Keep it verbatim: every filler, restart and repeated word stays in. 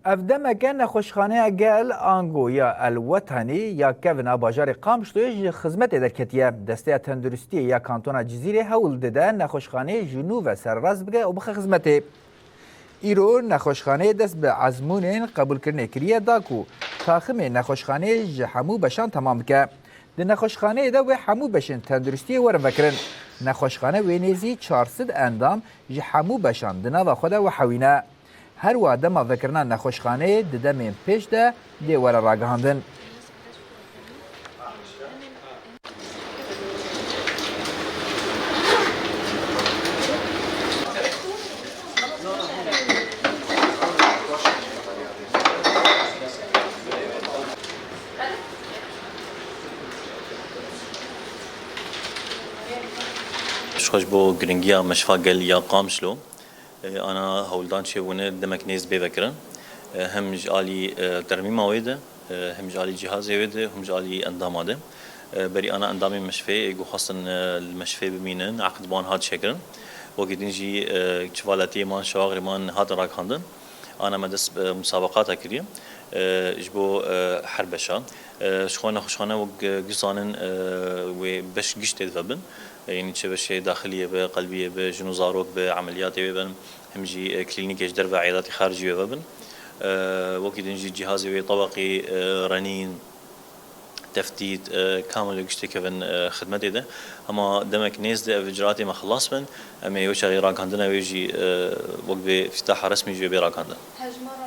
Ev demeke nexweşxaneya gel ango ya El Wetanî ya kevin a bajarê Qamişloyê ji xizmetê derketiye. Desteya Tenduristiyê ya Kantona Cizîrê hewl dide nexweşxaneyê ji nû ve sererast bike û bixe xizmetê. Îro nexweşxaneyê dest bi ezmûnên qebûlkirinê kiriye da ku taximê nexweşxaneyê ji hemû beşan temam bike. Di nexweşxaneyê de wê hemû beşên tenduristiyê werin vekirin. Nexweşxane wê nêzî çar sed endam ji hemû beşan di nava xwe de wehewîne. Her wiha dema vekirina nexweşxaneyê di demên pêş de dê were ragihandin. Ji xwe ji bo giringiya meşfa gel ya Qamişlo, e, ana hewldan çêbûne demek nêz bê vekirin. E, hem ji alî, e, termîma wê de, e, hem ji alî cihazê wê de, hem ji alî endama de. E, berî ana endamên meşfê, e, ku xwestin, e, li meşfê bimînin, eqd bi wan hat çêkirin. Wekî din jî, e, çivaletiyê man, şewaxrê man hatin ragihandin. Ana me dest bi musabeqata kiriye, e, ji bo, e, her beşa. E, ji xwe nexweşxane wek, e, giş zanin, e, wê beş giş tê dive bin. E, yanî çi beşê daxiliyê be, qelbiyê be, jin û zarok be, emeliyatê wê bin, hem jî, e, klînîkê ji derve eydatî xaricî wê vebin. E, wekî din jî cihazê wê teweqî, e, renîn, teftît, e, kamil wê giş têkevin, e, xidmetê de. Hema demek nêz de ev icraatê me xilas bin. Em ê wê çaxê ragihandina wê jî, e, wek bê îftitaha resmî jî wê bê ragihandin. Hejmara